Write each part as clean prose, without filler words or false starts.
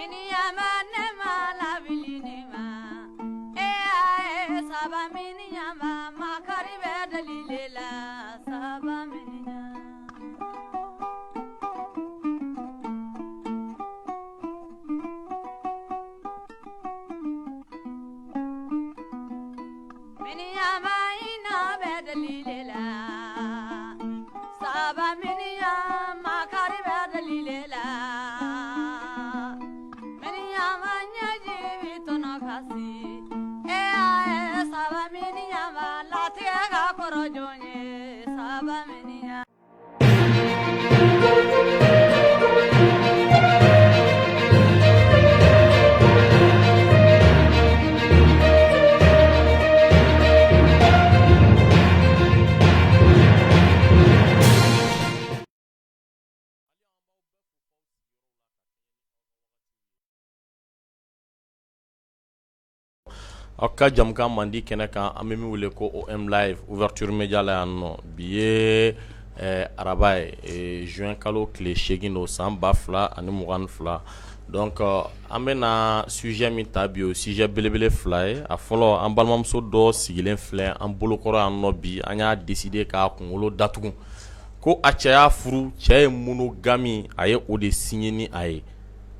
Miniyanba ne ma lawuli ne ma e aye saba miniyanba makari bɛ deli le la saba miniyan. Miniyanba hinɛ bɛ deli le la saba miniyan makari bɛ deli le la miniyanba ɲɛji min tɔnɔ ka si e aye saba miniyanba latigɛ ka kɔrɔ jɔn ye saba miniyan. Aw ka jamukan mandi kɛnɛ kan an bɛ min wele ko OM live ouverture media la yan nɔ bi ye araba ye juin kalo tile 8 don san 2022 donc an bɛna sujet min ta bi o sujet belebele fila ye a fɔlɔ an balimamuso dɔ sigilen filɛ an bolokɔrɔ yan nɔ bi an y'a décider k'a kunkolo datugu ko a cɛ y'a furu cɛ ye monogamie a ye o de signer ni a ye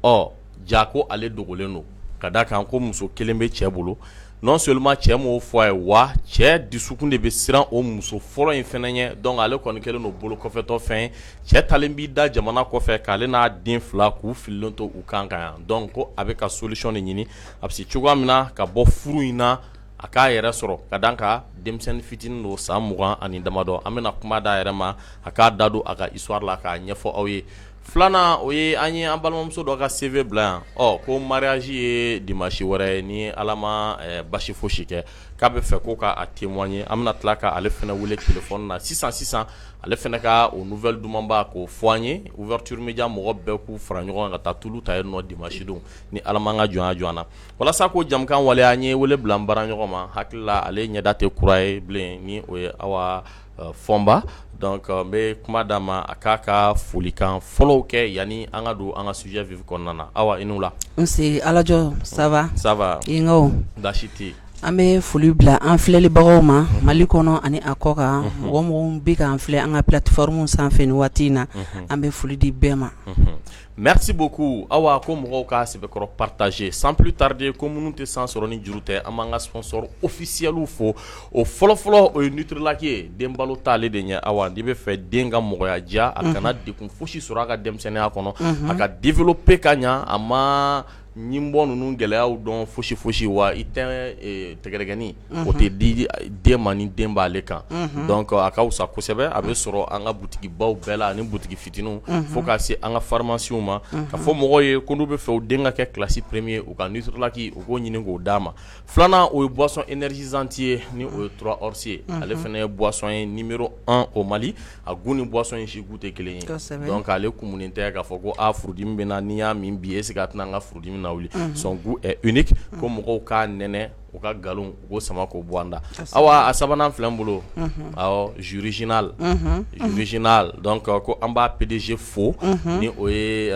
ɔ ja ko ale dogolen don ka da kan ko muso kelen bɛ cɛ bolo non seulement cɛ m'o fɔ a ye wa cɛ dusukun de bɛ siran o muso fɔlɔ in fana ɲɛ donc ale kɔni kɛlen don bolokɔfɛtɔ fɛn ye cɛ talen b'i da jamana kɔfɛ k'ale n'a den fila k'u fililen to u kan kan yan donc ko a bɛ ka solution de ɲini a bɛ se cogoya min na ka bɔ furu in na a k'a yɛrɛ sɔrɔ ka da kan denmisɛnnin fitinin don san 20 ani damadɔ an bɛna kuma d'a yɛrɛ ma a k'a da don a ka histoire la k'a ɲɛfɔ aw ye filanan o ye an ye an balimamuso dɔ ka CV bila yan ɔ ko mariage ye dimanche wɛrɛ ye ni Ala ma basi fosi kɛ k'a bɛ fɛ ko k'a témoigner an bɛna tila ka ale fana wele téléphone na sisan sisan ale fana ka o nouvelle dumanba k'o fɔ an ye ouverture media mɔgɔ bɛɛ k'u fara ɲɔgɔn kan ka taa tulu ta yen nɔ dimanche don ni Ala m'an ka jɔnya jɔ an na walasa k'o jamukan waleya an ye wele bila an baaraɲɔgɔn ma hakili la ale ɲɛda tɛ kura ye bilen ni o ye Awa Fɔnba donc n bɛ kuma d'a ma a k'a ka folikan fɔlɔw kɛ yanni an ka don an ka sujet vif kɔnɔna na Awa i ni wula. Nse Alajɔ ça va? Ça va Yenkaw? Baasi tɛ yen. An bɛ foli bila an filɛlibagaw ma Mali kɔnɔ ani a kɔ kan mɔgɔ mɔgɔ bɛ k'an filɛ an ka plateforme sanfɛ nin waati in na an bɛ foli di bɛɛ ma. Merci beaucoup Awa ko mɔgɔw k'a sɛbɛkɔrɔ partager sans plus tarder ko minnu tɛ san sɔrɔ ni juru tɛ an b'an ka sponsor officiel fo o fɔlɔfɔlɔ o ye Nutrilait ye den balo t'ale de ɲɛ Awa n'i bɛ fɛ den ka mɔgɔya diya a kana degun fosi sɔrɔ a ka denmisɛnninya kɔnɔ a ka développer ka ɲɛ a ma ɲinbɔ ninnu gɛlɛyaw dɔn fosi fosi wa i tɛ tɛgɛdɛgɛnin o tɛ di den ma ni den b'ale kan donc a ka fisa kosɛbɛ a bɛ sɔrɔ an ka butigibaw bɛɛ la ani butigi fitininw fo ka se an ka pharmacies ma ka fɔ mɔgɔw ye ko n'u bɛ fɛ u den ka kɛ classe premier u ka Nutrilait u k'o ɲini k'o d'a ma filanan o ye boisson énergisante ye ni o ye 3 Ors ye ale fana ye boisson ye numéro 1 au Mali a goût ni boisson in si goût tɛ kelen ye donc ale kumunen tɛ k'a fɔ ko a furudimi bɛ n na n'i y'a min bi est ce que a tɛna n ka furudimi lawuli son goût est unique ko mɔgɔw k'a nɛnɛ u ka nkalon u k'o sama k'o bɔ an da awa a sabanan filɛ n bolo awɔ jus original jus original donc ko an b'a PDG fo ni o ye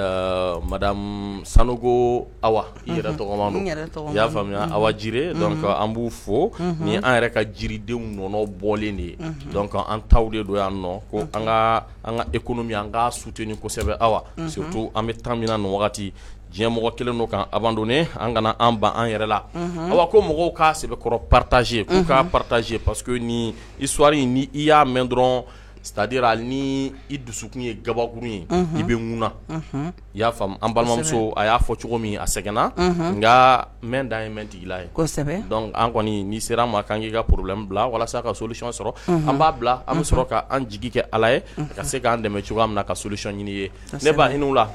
madame Sanogo Awa i yɛrɛ tɔgɔma don i y'a faamuya Awa Jire donc an b'u fo ni an yɛrɛ ka jiridenw nɔnɔ bɔlen de ye donc an taw de don yan nɔ ko an ka an ka économie an k'a soutenir kosɛbɛ Awa surtout an bɛ temps min na nin wagati diɲɛ mɔgɔ kɛlen don k'an abandonner an kana an ban an yɛrɛ la awa ko mɔgɔw k'a sɛbɛkɔrɔ partager k'u k'a partager parce que ni histoire in ni i y'a mɛn dɔrɔn c'est à dire hali ni i dusukun ye gabakurun ye i bɛ ŋuna i y'a faamu an balimamuso a y'a fɔ cogo min a sɛgɛnna nka mɛn dan ye mɛn tigila ye kosɛbɛ donc an kɔni n'i sera an ma k'an k'i ka problème bila walasa ka solution sɔrɔ an b'a bila an bɛ sɔrɔ ka an jigi kɛ Ala ye ka se k'an dɛmɛ cogoya min na ka solution ɲini i ye ne ba i ni wula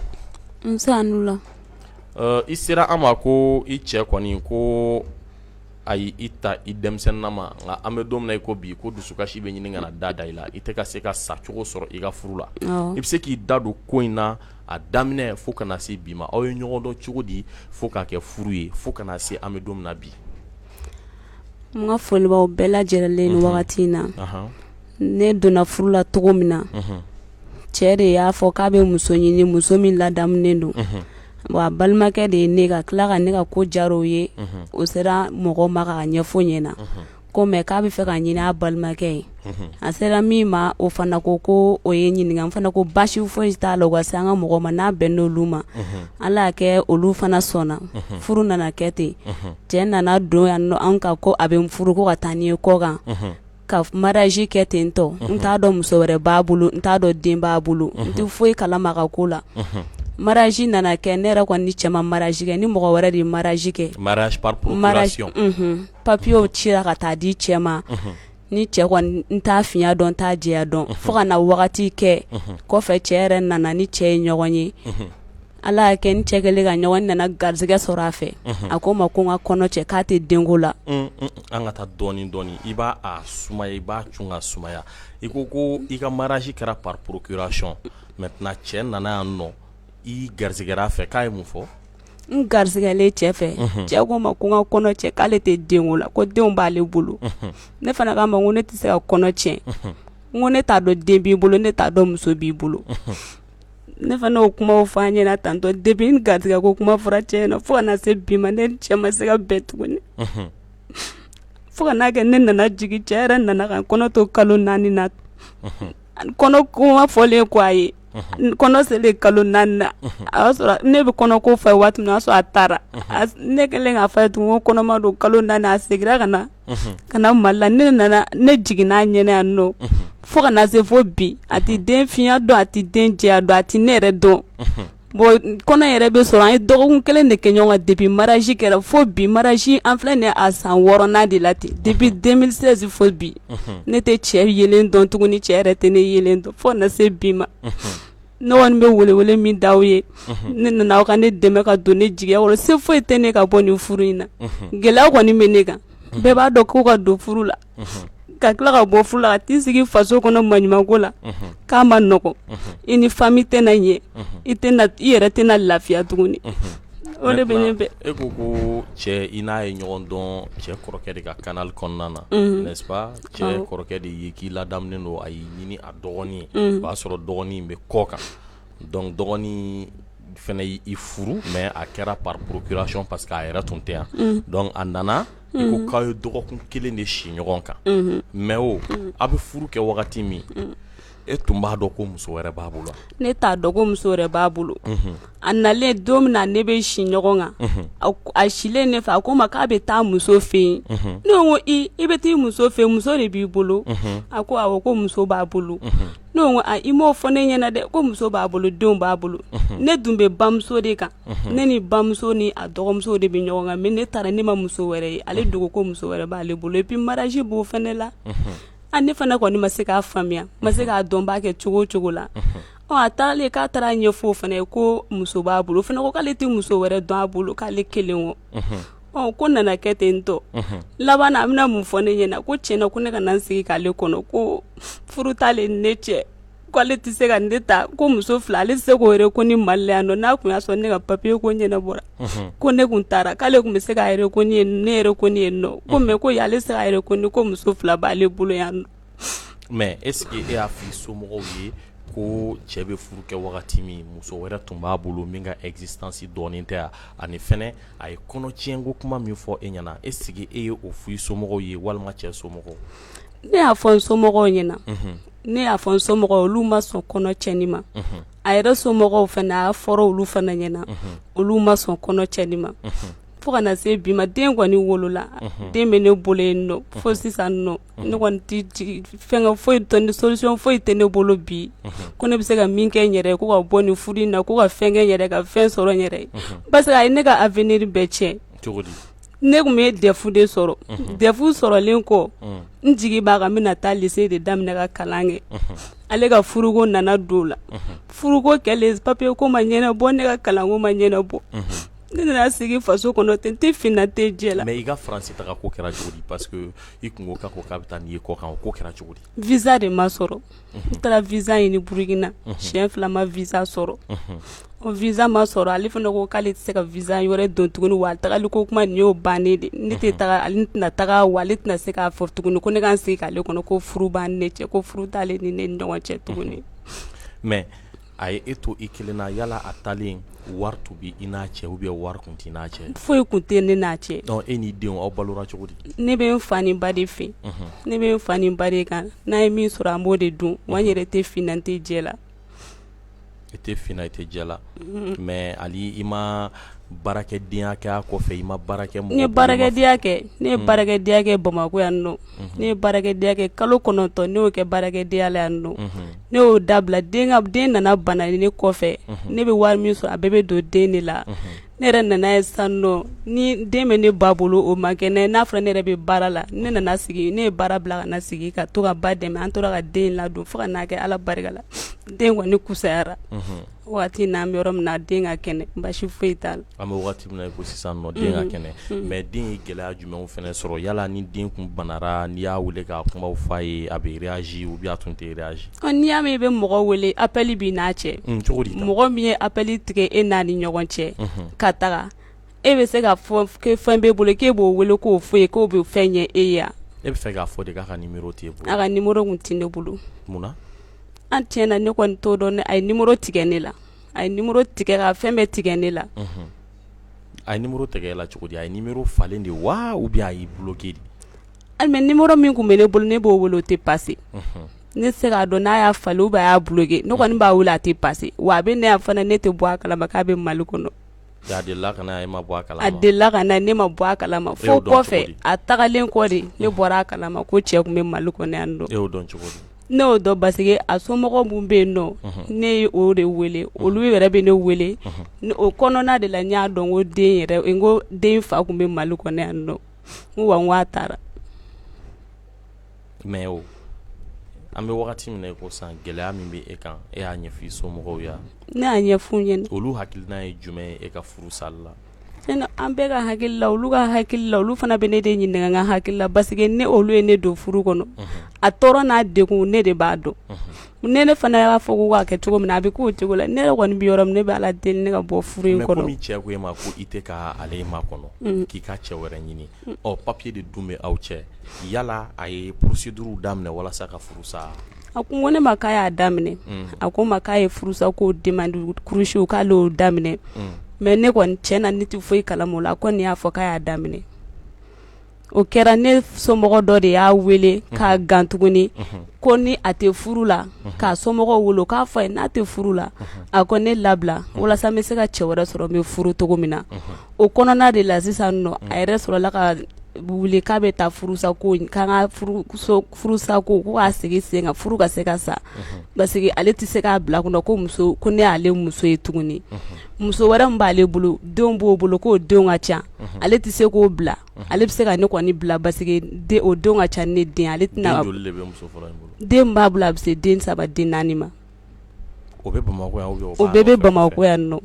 nse a ni wula I sera an ma ko i cɛ kɔni ko a y' i ta i denmisɛnninnama nka an bɛ don min na i ko bi ko dusukasi bɛ ɲini ka na da da i la i tɛ ka se ka sacogo sɔrɔ i ka furu la i bɛ se k'i da don ko in na a daminɛ fo ka na se bi ma aw ye ɲɔgɔn dɔn cogo di fo k'a kɛ furu ye fo ka na se an bɛ don min na bi n ka foli b'aw bɛɛ lajɛlen ni wagati in na ne donna furu la cogo min na cɛ de y'a fɔ k'a bɛ muso ɲini muso min ladamunen don Bon, a balimakɛ de ye ne ka tila ka ne ka ko diyara o ye. O sera mɔgɔ ma k'a ɲɛfɔ ɲɛna ko mais k'a bɛ fɛ ka ɲini a balimakɛ ye. A sera min ma, o fana ko ko o ye ɲininka. N fana ko baasi foyi t'a la, u ka se an ka mɔgɔ ma, n'a bɛn n'olu ma. Ala y'a kɛ, olu fana sɔnna. Furu nana kɛ ten. Cɛ nana don yan nɔ, an ka ko a bɛ n furu ko ka taa ni ye kɔ kan, ka mariage kɛ ten tɔ. N t'a dɔn muso wɛrɛ b'a bolo, n t'a dɔn den b'a bolo, n tɛ foyi kalama ka ko la. Mariage nana kɛ. Ne yɛrɛ kɔni ni cɛ ma mariage kɛ, ni mɔgɔ wɛrɛ de ye mariage kɛ. Mariage par procuration. Papiyew cira ka taa di cɛ ma. Ni cɛ kɔni, n t'a finya dɔn, n t'a jɛya dɔn. Fo ka na wagati kɛ kɔfɛ, cɛ yɛrɛ nana ni cɛ ye ɲɔgɔn ye. Ala y'a kɛ, ni cɛ kɛlen ka ɲɔgɔn nana garisɛgɛ sɔrɔ a fɛ. A ko ma ko n ka kɔnɔ cɛ, k'a tɛ denko la. An ka taa dɔɔni dɔɔni. I b'a a sumaya, i b'a cun ka sumaya. I ko ko i ka mariage kɛra par procuration. Maintenant, cɛ nana yan nɔ, i garisɛgɛra a fɛ. K'a ye mun fɔ? N garisɛgɛlen cɛ fɛ, cɛ ko ma ko n ka kɔnɔ cɛ, k'ale tɛ denko la, ko denw b'ale bolo. Ne fana k'a ma ko ne tɛ se ka kɔnɔ tiɲɛ. N ko ne t'a dɔn den b'i bolo, ne t'a dɔn muso b'i bolo. Ne fana y'o kumaw fɔ an ɲɛna tantɔ. Depuis n garisɛgɛ ko kuma fɔra cɛ ɲɛna fo ka na se bi ma, ne ni cɛ ma se ka bɛn tuguni. Fo ka n'a kɛ ne nana jigin, cɛ yɛrɛ nana ka kɔnɔ to kalo 4 na. Kɔnɔ kuma fɔlen ko a ye, kɔnɔ selen kalo 4 na, a y'a sɔrɔ ne bɛ kɔnɔ ko fɔ a ye waati min na, o y'a sɔrɔ a taara. Ne kɛlen k'a fɔ a ye tugun ko kɔnɔma don kalo 4, a seginna ka na Mali la. Ne nana, ne jiginna a ɲɛna yan nɔ. Fo ka na se fo bi, a tɛ den finya dɔn, a tɛ den jɛya dɔn, a tɛ ne yɛrɛ dɔn. Bon, kɔnɔ yɛrɛ bɛ sɔrɔ, an ye dɔgɔkun kelen de kɛ ɲɔgɔn kan depuis mariage kɛra fo bi. Mariage, an filɛ nin ye a san 6nan de la ten. Depuis 2016 fo bi, ne tɛ cɛ yelen dɔn tuguni, cɛ yɛrɛ tɛ ne yelen dɔn fo ka na se bi ma. Ne kɔni bɛ welewele min da aw ye, ne nana aw ka ne dɛmɛ ka don ne jigiya kɔrɔ. Se foyi tɛ ne ka bɔ nin furu in na. Gɛlɛya kɔni bɛ ne kan. Bɛɛ b'a dɔn ko ka don furu la, ka tila ka bɔ furu la, ka t'i sigi faso kɔnɔ maɲumanko la, k'a ma nɔgɔn. I ni famille tɛna ɲɛ, i tɛna, i yɛrɛ tɛna lafiya tuguni. O de bɛ ne fɛ. E ko ko cɛ, i n'a ye ɲɔgɔn dɔn cɛ kɔrɔkɛ de ka canal kɔnɔna na, n'est-ce pas? Cɛ kɔrɔkɛ de ye k'i ladamunen don, a y'i ɲini a dɔgɔnin ye. O b'a sɔrɔ dɔgɔnin bɛ kɔ kan. Donc dɔgɔnin fana y'i furu, mais a kɛra par procuration parce que a yɛrɛ tun tɛ yan. Donc a nana, i ko k'aw ye dɔgɔkun kelen de si ɲɔgɔn kan. Mais o aw bɛ furu kɛ wagati min, e tun b'a dɔn ko muso wɛrɛ b'a bolo? Ne t'a dɔn ko muso wɛrɛ b'a bolo. A nalen don min na, ne bɛ si ɲɔgɔn kan, a silen ne fɛ, a ko ma k'a bɛ taa muso fɛ yen. Ne ko i bɛ t'i muso fɛ, muso de b'i bolo? A ko awɔ, ko muso b'a bolo. Ne ko i m'o fɔ ne ɲɛna dɛ, ko muso b'a bolo, denw b'a bolo. Ne dun bɛ bamuso de kan. Ne ni bamuso ni a dɔgɔmuso de bɛ ɲɔgɔn kan, mais ne taara, ne ma muso wɛrɛ ye. Ale dogo ko muso wɛrɛ b'ale bolo. Et puis mariage b'o fana la. A ne fana kɔni ma se k'a faamuya, ma se k'a dɔn b'a kɛ cogo o cogo la. Ɔ, a taalen k'a taara ɲɛfɔ o fana ye ko muso b'a bolo, o fana ko k'ale tɛ muso wɛrɛ dɔn a bolo, k'ale kelen o. Ɔ, ko nana kɛ ten tɔ. Laban na, a bɛna mun fɔ ne ɲɛna? Ko tiɲɛna, ko ne ka na n sigi k'ale kɔnɔ, ko furu t'ale ni ne cɛ, ko ale tɛ se ka ne ta, ko muso fila, ale tɛ se k'o reconnu Mali la yan nɔ. N'a tun y'a sɔrɔ ne ka papier ko ɲɛnabɔra, ko ne tun taara, k'ale tun bɛ se k'a reconnu yen, ne reconnu yen nɔ, ko mais ko ale tɛ se k'a reconnu ko muso fila b'ale bolo yan nɔ. Mais est ce que e y'a fɔ i somɔgɔw ye ko cɛ bɛ furu kɛ wagati min, muso wɛrɛ tun b'a bolo min ka existence dɔɔnin tɛ yan? Ani fɛnɛ, a ye kɔnɔtiɲɛko kuma min fɔ e ɲɛna, est ce que e ye o fɔ i somɔgɔw ye walima cɛ somɔgɔw? Ne y'a fɔ n somɔgɔw ɲɛna. Ne y'a fɔ n somɔgɔw, olu ma sɔn kɔnɔ cɛni ma. A yɛrɛ somɔgɔw fana, a fɔra olu fana ɲɛna, olu ma sɔn kɔnɔ cɛni ma. Fo ka na se bi ma, den kɔni wolola, den bɛ ne bolo yen nɔ fo sisan nɔ. Ne kɔni tɛ fɛnkɛ foyi dɔn, solution foyi tɛ ne bolo bi ko ne bɛ se ka min kɛ n yɛrɛ ye ko ka bɔ nin furu in na, ko ka fɛn kɛ n yɛrɛ, ka fɛn sɔrɔ n yɛrɛ ye, parce que a ye ne ka avenir bɛɛ tiɲɛ. Cogo di? Ne tun bɛ DEF de sɔrɔ. DEF sɔrɔlen kɔ, n jigi b'a kan n bɛna taa lycée de daminɛ ka kalan kɛ. Ale ka furuko nana don o la. Furuko kɛlen, papier ko ma ɲɛnabɔ, ne ka kalanko ma ɲɛnabɔ. Ne nana sigi faso kɔnɔ ten, tɛ finna tɛ jɛ la. Mais i ka France taga ko kɛra cogo di? Parce que i kun ko k'a bɛ taa n'i ye kɔ kan, o ko kɛra cogo di? Visa de ma sɔrɔ. N taara visa ɲini Burukina siɲɛ fila, ma visa sɔrɔ. O visa ma sɔrɔ, ale fana ko k'ale tɛ se ka visa wɛrɛ don tuguni, wa tagali ko kuma nin y'o bannen de. Ne tɛ taga, ale tɛna taga, wa ale tɛna se k'a fɔ tuguni ko ne ka n sigi k'ale kɔnɔ, ko furu b'an ni ne cɛ, ko furu t'ale ni ne ni ɲɔgɔn cɛ tuguni. Mais A ye e to i kelen na, yala a taalen wari tun bɛ i n'a cɛ ou bien wari tun t'i n'a cɛ? Foyi tun tɛ ne n'a cɛ. Donc e n'i denw aw balola cogo di? Ne bɛ n fa ni ba de fɛ, ne bɛ n fa ni ba de kan, n'a ye min sɔrɔ an b'o de dun, wa n yɛrɛ tɛ fin na n tɛ jɛ la. I tɛ fin na i tɛ jɛ la mais hali i ma baarakɛdenya kɛ a kɔfɛ i ma baara kɛ n ye baarakɛdenya kɛ ne ye baarakɛdenya kɛ Bamakɔ yan nɔ ne ye baarakɛdenya kɛ kalo 9 ne y'o kɛ baarakɛdenya la yan nɔ ne y'o dabila den den nana bana ne kɔfɛ ne bɛ wari min sɔrɔ a bɛɛ bɛ don den de la ne yɛrɛ nana ye sisan nɔ ni den bɛ ne ba bolo o man kɛnɛ n'a fɔra ne yɛrɛ bɛ baara la ne nana sigi ne ye baara bila ka na sigi ka to ka ba dɛmɛ an tora ka den ladon fo ka n'a kɛ Ala barika la den kɔni kusayara waati n'an bɛ yɔrɔ min na den ka kɛnɛ basi foyi t'a la an bɛ waati min na i ko sisan nɔ den ka kɛnɛ mais den ye gɛlɛya jumɛnw fana sɔrɔ yala ni den tun banara n'i y'a weele ka kumaw f'a ye a bɛ réagir ou bien a tun tɛ réagir n'i y'a mɛn i bɛ mɔgɔ wele appel b'i n'a cɛ cogo di mɔgɔ min ye appel tigɛ e n'a ni ɲɔgɔn cɛ ka taga e bɛ se k'a fɔ fɛn b'e bolo k'e b'o wele k'o fɔ ye k'o bɛ fɛn ɲɛ e ye e bɛ fɛ k'a fɔ de k'a ka numéro t'e bolo a ka numéro tun tɛ ne bolo munna an tiɲɛ na ne kɔni t'o dɔn a ye numéro tigɛ ne la a ye numéro tigɛ ka fɛn bɛɛ tigɛ ne la a ye numéro tigɛ e la cogo di a ye numéro falen de wa ou bien a y'i bloqué de mais numéro min tun bɛ ne bolo ne b'o wele o tɛ passer ne tɛ se k'a dɔn n'a y'a falen ou bien a y'a bloqué ne kɔni b'a wele a tɛ passer wa a bɛ na yan fana ne tɛ bɔ a kalama k'a bɛ Mali kɔnɔ a delila ka na e ma bɔ a kalama a delila ka na ne ma bɔ a kalama fo kɔfɛ a tagalen kɔ de ne bɔra a kalama ko cɛ tun bɛ Mali kɔnɔ yan nɔ e y'o dɔn cogo di ne y'o dɔn parce que a somɔgɔw minnu bɛ yen nɔ ne ye o de wele olu yɛrɛ bɛ ne wele o kɔnɔna de la n y'a dɔn ko den yɛrɛ n ko den fa tun bɛ Mali kɔnɔ yan nɔ n ko wa n ko a taara mais o an bɛ wagati min na i ko sisan gɛlɛya min bɛ e kan e y'a ɲɛfɔ i somɔgɔw ye ne y'a ɲɛf'u ɲɛna olu hakilina ye jumɛn ye e ka furu sali la an bɛɛ ka hakili la olu ka hakili la olu fana bɛ ne de ɲininka n ka hakili la parce que ne olu ye ne don furu kɔnɔ a tɔɔrɔ n'a degun ne de b'a dɔn ne fana y'a fɔ ko k'a kɛ cogo min na a bɛ k'o cogo la ne yɛrɛ kɔni bɛ yɔrɔ min ne bɛ Ala deli ne ka bɔ furu in mais kɔnɔ komi cɛ ko e ma ko i tɛ ka ale makɔnɔ k'i ka cɛ wɛrɛ ɲini ɔ papier de dun bɛ aw cɛ yala a ye procédure daminɛ walasa ka furu sa a ko ne ma k'a y'a daminɛ a ko n ma k'a ye furusa ko demande kurusiw k'ale y'o daminɛ mais ne kɔni tiɲɛ na ne tɛ foyi kalama o la a kɔni y'a fɔ k'a y'a daminɛ o kɛra ne somɔgɔ dɔ de y'a wele k'a gan tuguni ko ni a tɛ furu la k'a somɔgɔw wele k'a fɔ a ye n'a tɛ furu la a ko ne labila walasa n bɛ se ka cɛ wɛrɛ sɔrɔ n bɛ furu cogo min na o kɔnɔna de la sisan nɔ a yɛrɛ sɔrɔla ka wuli k'a bɛ taa furusa ko k'an ka furusa ko ko k'a sigi sen kan furu ka se ka sa parce que ale tɛ se k'a bila kunna ko muso ko ne y'ale muso ye tuguni muso wɛrɛ min b'ale bolo denw b'o bolo k'o denw ka ca ale tɛ se k'o bila ale bɛ se ka ne kɔni bila parce que o denw ka ca ne den ale tɛna den b'a bolo a bɛ se den 3 den 4 ma o bɛ Bamakɔ yan o bɛɛ bɛ Bamakɔ yan nɔ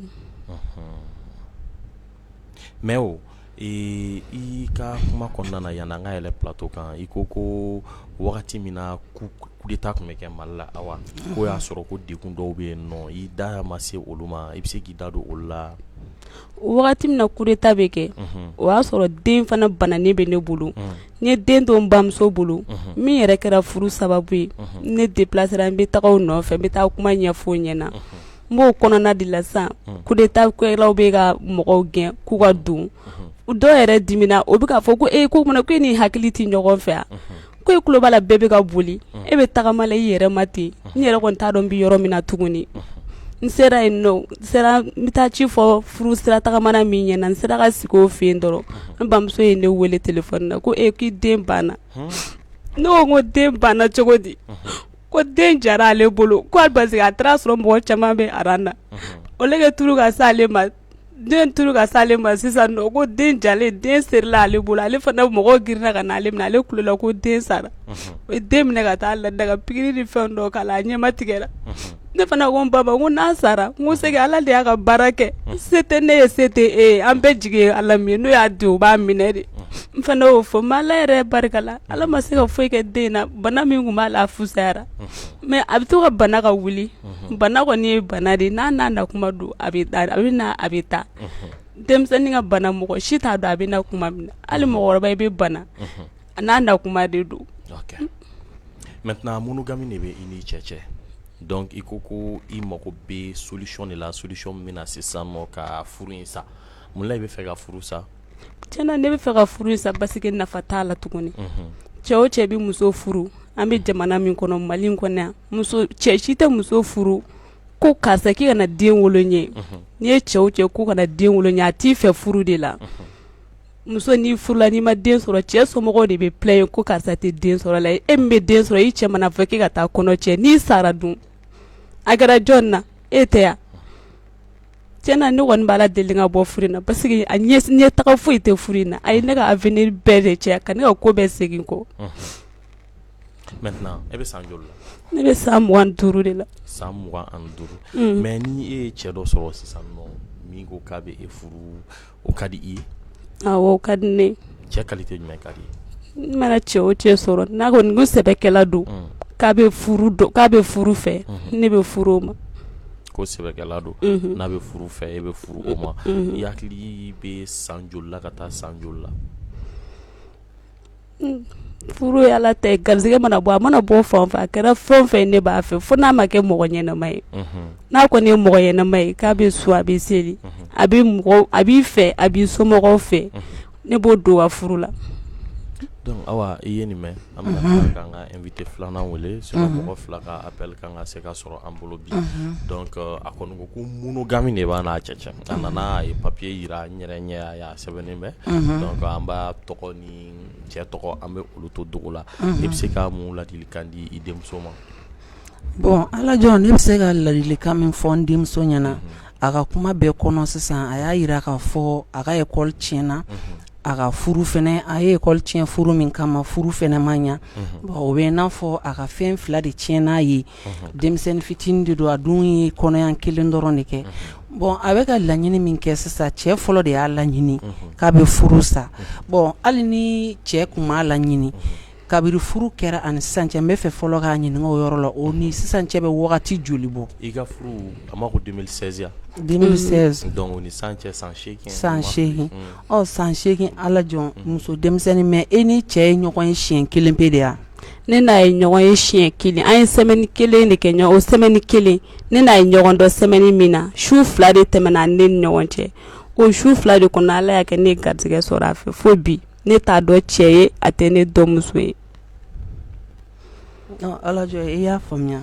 mais o i ka kuma kɔnɔna na yanni an ka yɛlɛ plateau kan i ko ko wagati min na coup d'état tun bɛ kɛ Mali la awa k'o y'a sɔrɔ ko degun dɔw bɛ yen nɔ i da ma se olu ma i bɛ se k'i da don olu la wagati min na coup d'état bɛ kɛ o y'a sɔrɔ den fana bananen bɛ ne bolo n ye den to n bamuso bolo min yɛrɛ kɛra furu sababu ye ne déplacera n bɛ taga o nɔfɛ n bɛ taa kuma ɲɛfɔ o ɲɛna n b'o kɔnɔna de la sisan coup d'état kɛlaw bɛ ka mɔgɔw gɛn k'u ka don dɔw yɛrɛ dimina o bɛ k'a fɔ ko e ko munna ko e ni hakili tɛ ɲɔgɔn fɛ wa ko e tulo b'a la bɛɛ bɛ ka boli e bɛ tagama la i yɛrɛ ma ten n yɛrɛ kɔni t'a dɔn n bɛ yɔrɔ min na tuguni n sera yen nɔ sera n bɛ taa ci fɔ furu sira tagamana min ɲɛna n sera ka sigi o fɛ yen dɔrɔn n bamuso ye ne wele téléphone na ko e k'i den banna ne ko ko den banna cogo di ko den jara ale bolo ko parce que a taara sɔrɔ mɔgɔ caman bɛ aran na au lieu que turu ka s'ale ma den turu ka s'ale ma sisan nɔ ko den jalen den serila ale bolo ale fana mɔgɔw girinna ka na ale minɛ ale kulela ko den sara o ye den minɛ ka taa lada ka pikiri ni fɛn dɔ k'a la a ɲɛma tigɛra ne fana ko n ba ma ko n'a sara n ko c'est que Ala de y'a ka baara kɛ se tɛ ne ye se tɛ e ye an bɛɛ jigi ye Ala min ye n'o y'a di o b'a minɛ de n fana y'o fɔ mais Ala yɛrɛ barika la Ala ma se ka foyi kɛ den na bana min tun b'a la a fusayara mais a bɛ to ka bana ka wuli bana kɔni ye bana de n'a n'a na kuma don a bɛ a bɛ na a bɛ taa denmisɛnnin ka bana mɔgɔ si t'a dɔn a bɛ na kuma min na hali mɔgɔkɔrɔba i bɛ bana n'a na kuma de don maintenant monogamie de bɛ i n'i cɛ cɛ Donc i ko ko i mago bɛ solution de la, solution min bɛna sisan nɔ ka furu in sa. Mun la i bɛ fɛ ka furu sa? Tiɲɛna, ne bɛ fɛ ka furu in sa parce que nafa t'a la tuguni. Cɛ o cɛ bɛ muso furu, an bɛ jamana min kɔnɔ, Mali in kɔnɔ yan, muso cɛ si tɛ muso furu ko karisa k'i kana den wolo n ye. N'i ye cɛ o cɛ ko kana den wolo n ye, a t'i fɛ furu de la. Muso, n'i furula, n'i ma den sɔrɔ, cɛ somɔgɔw de bɛ plaindre ko karisa tɛ den sɔrɔ la. E min bɛ den sɔrɔ, i cɛ mana fɔ k'e ka taa kɔnɔ cɛ, n'i sara dun, a kɛra jɔn na? E tɛ yan. Tiɲɛna, ne kɔni b'a deli ka bɔ furu in na parce que a ɲɛ taga foyi tɛ furu in na. A ye ne ka avenir bɛɛ de cɛ ka ne ka ko bɛɛ segin kɔ. Maintenant, e bɛ san joli la? Ne bɛ san 25 de la. San 25. Mais ni e ye cɛ dɔ sɔrɔ sisan nɔ min ko k'a bɛ e furu, o ka di i ye? Awɔ, o ka di ne ye. Cɛ qualité jumɛn ka di i ye? N mana cɛ o cɛ sɔrɔ, n'a kɔni ko sɛbɛkɛla don, k'a bɛ furu dɔn, k'a bɛ furu fɛ, ne bɛ furu o ma. Ko sɛbɛkɛla don, n'a bɛ furu fɛ, e bɛ furu o ma. I hakili bɛ san joli la ka taa san joli la? Furu ye Ala ta ye, garisɛgɛ mana bɔ, a mana bɔ fan o fan, a kɛra fɛn o fɛn, ne b'a fɛ, fo n'a ma kɛ mɔgɔ ɲɛnama ye. N'a kɔni ye mɔgɔ ɲɛnama ye, k'a bɛ sun, a bɛ seli, a bɛ mɔgɔ, a b'i fɛ, a b'i somɔgɔw fɛ, ne b'o don ka furu la. Donc Awa, i ye nin mɛn. An bɛna tila k'an ka invité filanan wele, sinon mɔgɔ fila ka appel kan ka se ka sɔrɔ an bolo bi. Donc a kɔni ko ko monogamie de b'a n'a cɛ cɛ. A nana, a ye papier jira n yɛrɛ ɲɛ, a sɛbɛnnen bɛ. Donc an b'a tɔgɔ ni cɛ tɔgɔ, an bɛ olu to dogo la. I bɛ se ka mun ladilikan di i denmuso ma? Bon, Alajɔ, ne bɛ se ka ladilikan min fɔ n denmuso ɲɛna, a ka kuma bɛɛ kɔnɔ sisan, a y'a jira k'a fɔ a ka école tiɲɛna, a ka furu fɛnɛ, a ye école tiɲɛ furu min kama, furu fɛnɛ ma ɲa. Bon, o bɛ n'a fɔ a ka fɛn fila de tiɲɛna ye. Denmisɛnnin fitinin de don, a dun ye kɔnɔya kelen dɔrɔn de kɛ. Bon, a bɛ ka laɲini min kɛ sisan, cɛ fɔlɔ de y'a laɲini k'a bɛ furu sa. Bon, hali ni cɛ tun m'a laɲini, kabiri furu kɛra ani sisan cɛ, n bɛ fɛ fɔlɔ k'a ɲininka o yɔrɔ la, o ni sisan cɛ bɛ wagati joli bɔ? I ka furu, a ma ko 2016 yan? 2016. Donc o ni sisan cɛ, san 8. San 8. Ɔ, san 8, Ala jɔn, muso denmisɛnnin, mais e ni cɛ ye ɲɔgɔn ye siɲɛ kelen pe de yan? Ne n'a ye ɲɔgɔn ye siɲɛ kelen, an ye semaine kelen de kɛ ɲɔgɔn. O semaine kelen, ne n'a ye ɲɔgɔn dɔn semaine min na, su 2 de tɛmɛna ne ni ɲɔgɔn cɛ. O su 2 de kɔnɔ, Ala y'a kɛ ne ye garijɛgɛ sɔrɔ a fɛ. Fo bi, ne t'a dɔn cɛ ye, a tɛ ne dɔn muso ye. Alajɔ, i y'a faamuya?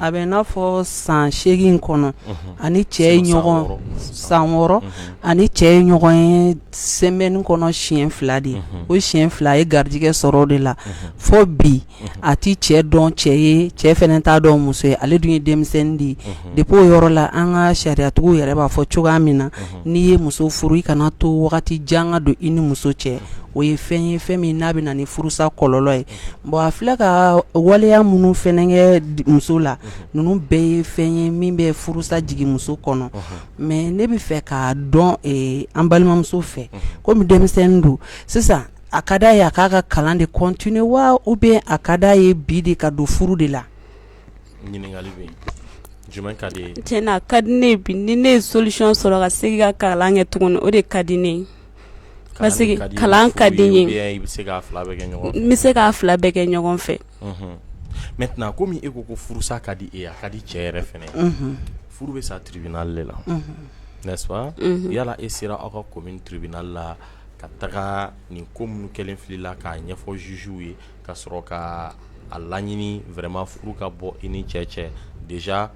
A bɛ n'a fɔ san 8 kɔnɔ, ani cɛ ye ɲɔgɔn san 6, ani cɛ ye ɲɔgɔn ye semaine kɔnɔ siɲɛ 2 de ye. O siɲɛ 2, a ye garijɛgɛ sɔrɔ o de la. Fo bi, a tɛ cɛ dɔn cɛ ye, cɛ fana t'a dɔn muso ye. Ale dun ye denmisɛnnin de ye. Depuis o yɔrɔ la, an ka sariyatigiw yɛrɛ b'a fɔ cogoya min na, n'i ye muso furu, i kana to wagati jan ka don i ni muso cɛ. O ye fɛn ye, fɛn min n'a bɛ na ni furusa kɔlɔlɔ ye. Bon, a filɛ ka waleya minnu fana kɛ muso la, ninnu bɛɛ ye fɛn ye min bɛ furusa jigin muso kɔnɔ. Mais ne bɛ fɛ k'a dɔn an balimamuso fɛ, komi denmisɛnnin don sisan, a ka d'a ye a k'a ka kalan de continuer wa, ou bien a ka d'a ye bi de ka don furu de la? Ɲininkali bɛ yen, jumɛn ka di ye? Tiɲɛna, a ka di ne ye bi, ni ne ye solution sɔrɔ ka segin ka kalan kɛ tuguni, o de ka di ne ye, parce que kalan ka di n ye. I bɛ se k'a fila bɛɛ kɛ ɲɔgɔn fɛ? N bɛ se k'a fila bɛɛ kɛ ɲɔgɔn fɛ. Maintenant, komi e ko ko furusa ka di e ye, a ka di cɛ yɛrɛ fana ye, furu bɛ sa tribunal de la, n'est-ce pas? Yala e sera aw ka commune tribunal la ka taga nin ko minnu kɛlen filila k'a ɲɛfɔ jugew ye, ka sɔrɔ ka a laɲini vraiment furu ka bɔ i ni cɛ cɛ? Déjà,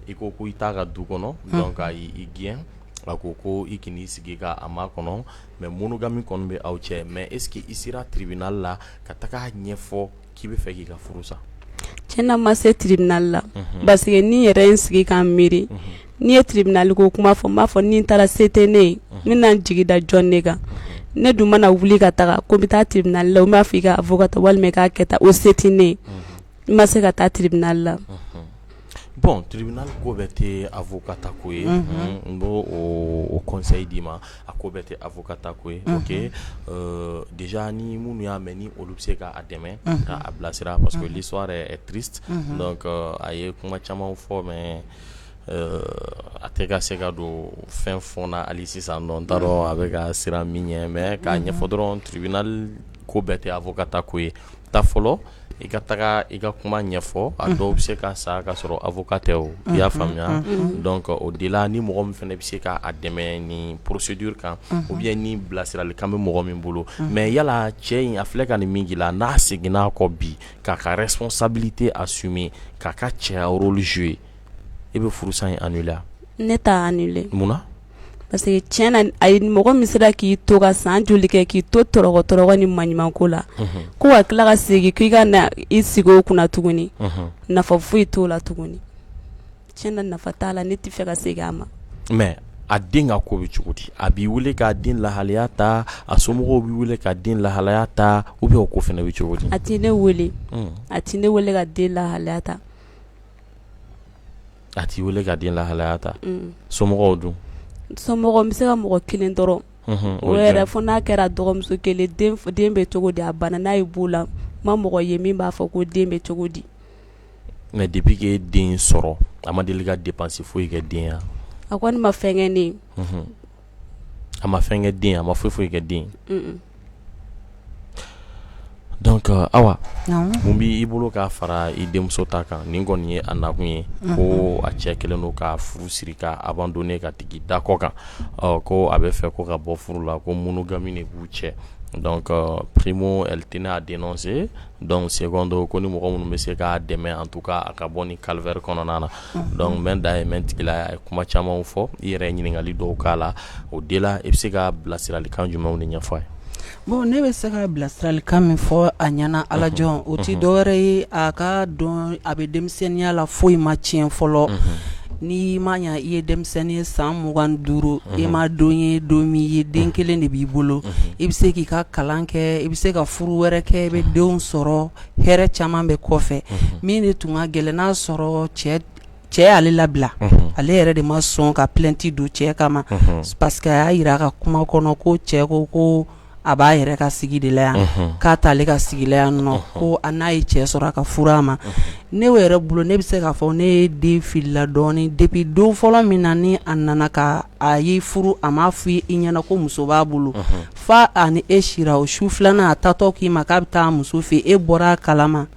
i ko ko i t'a ka du kɔnɔ, donc a y'i gɛn, a ko ko i k'i sigi ka a ma kɔnɔ. Mais monogamie kɔni bɛ aw cɛ. Mais est-ce que i sera tribunal la ka taga ɲɛfɔ k'i bɛ fɛ k'i ka furu sa? Tiɲɛna, ma se tribunal la, parce que ni yɛrɛ ye n sigi k'an miiri, n'i ye tribunal ko kuma fɔ, n b'a fɔ ni n taara, se tɛ ne ye, n bɛna n jigi da jɔn de kan? Ne dun mana wuli ka taga ko n bɛ taa tribunal la, n b'a fɔ i ka avocat walima i k'a kɛ tan, o se tɛ ne ye. N ma se ka taa tribunal la. Bon, tribunal ko bɛɛ tɛ avocat ta ko ye. N b'o o conseil d'i ma, a ko bɛɛ tɛ avocat ta ko ye. Ok, déjà ni minnu y'a mɛn, ni olu bɛ se k'a dɛmɛ k'a bilasira, parce que l'histoire est triste. Donc a ye kuma caman fɔ, mais a tɛ ka se ka don fɛn fond na hali sisan nɔ. N t'a dɔn a bɛ ka siran min ɲɛ, mais k'a ɲɛfɔ dɔrɔn, tribunal ko bɛɛ tɛ avocat ta ko ye. Ta fɔlɔ. I ka taga i ka kuma ɲɛfɔ a dɔw bɛ se ka sa ka sɔrɔ avocat tɛ o i y'a faamuya donc o de la ni mɔgɔ min fana bɛ se k'a dɛmɛ ni procédure kan ou bien ni bilasiralikan bɛ mɔgɔ min bolo mais yala cɛ in a filɛ ka nin min k'i la n'a seginna a kɔ bi k'a ka responsabilité assumer k'a ka cɛya rôle jouer e bɛ furusa in annuler ne t'a annuler munna parce que tiɲɛ na a ye mɔgɔ min sera k'i to ka san joli kɛ k'i to tɔrɔkɔ tɔrɔkɔ ni maɲumanko la ko ka tila ka segin k'i ka na i sigi o kunna tuguni nafa foyi t'o la tuguni tiɲɛ na nafa t'a la ne tɛ fɛ ka segin a ma mais a den ka ko bɛ cogo di a b'i wele k'a den lahalaya ta a somɔgɔw b'i wele ka den lahalaya ta ou bien o ko fana bɛ cogo di a tɛ ne wele a tɛ ne wele ka den lahalaya ta A t'i wele ka den lahalaya ta somɔgɔw dun somɔgɔ n bɛ se ka mɔgɔ kelen dɔrɔn o yɛrɛ fo n'a kɛra dɔgɔmuso kelen den bɛ cogo di a banna n'a ye b'o la n ma mɔgɔ ye min b'a fɔ ko den bɛ cogo di mais depuis que den sɔrɔ a ma deli ka dépense foyi kɛ den ya a kɔni ma fɛn kɛ ne a ma fɛn kɛ den a ma foyi foyi kɛ den donc Awa mun b'i bolo k'a fara i denmuso ta kan nin kɔni ye a nakun ye ko a cɛ kɛlen don k'a furu siri k'a abandonner ka tigi da kɔ kan ko a bɛ fɛ ko ka bɔ furu la ko monogamie de b'u cɛ donc primo elle tenait à dénoncer donc secondo ko ni mɔgɔ minnu bɛ se k'a dɛmɛ en tout cas a ka bɔ nin calvaire kɔnɔna na donc n da ye mɛn tigila a ye kuma caman fɔ i yɛrɛ ye ɲininkali dɔw k'a la o de la i bɛ se ka bilasiralikan jumɛnw de ɲɛfɔ a ye bon ne bɛ se ka bilasiralikan min fɔ a ɲɛna alajɔn o tɛ dɔwɛrɛ ye a ka dɔn a bɛ denmisɛnninya la foyi ma tiɲɛ fɔlɔ n'i ma ɲɛ i ye denmisɛnnin ye san 25 i ma don ye don min ye den kelen de b'i bolo i bɛ se k'i ka kalan kɛ i bɛ se ka furu wɛrɛ kɛ i bɛ denw sɔrɔ hɛrɛ caman bɛ kɔfɛ min de tun ka gɛlɛn n'a sɔrɔ cɛ y'ale labila ale yɛrɛ de ma sɔn ka plainte don cɛ kama parce que a y'a jira a ka kuma kɔnɔ ko cɛ ko ko a b'a yɛrɛ ka sigi de la yan k'a t'ale ka sigi la yan nɔ ko a n'a ye cɛ sɔrɔ a ka furu a ma ne yɛrɛ bolo ne bɛ se k'a fɔ ne ye den filila dɔɔnin depuis don fɔlɔ min na ni a nana ka a y'i furu a m'a fɔ i ɲɛna ko muso b'a bolo fa a ni e sira o su filanan a taatɔ k'i ma k'a bɛ taa muso fɛ e bɔra a kalama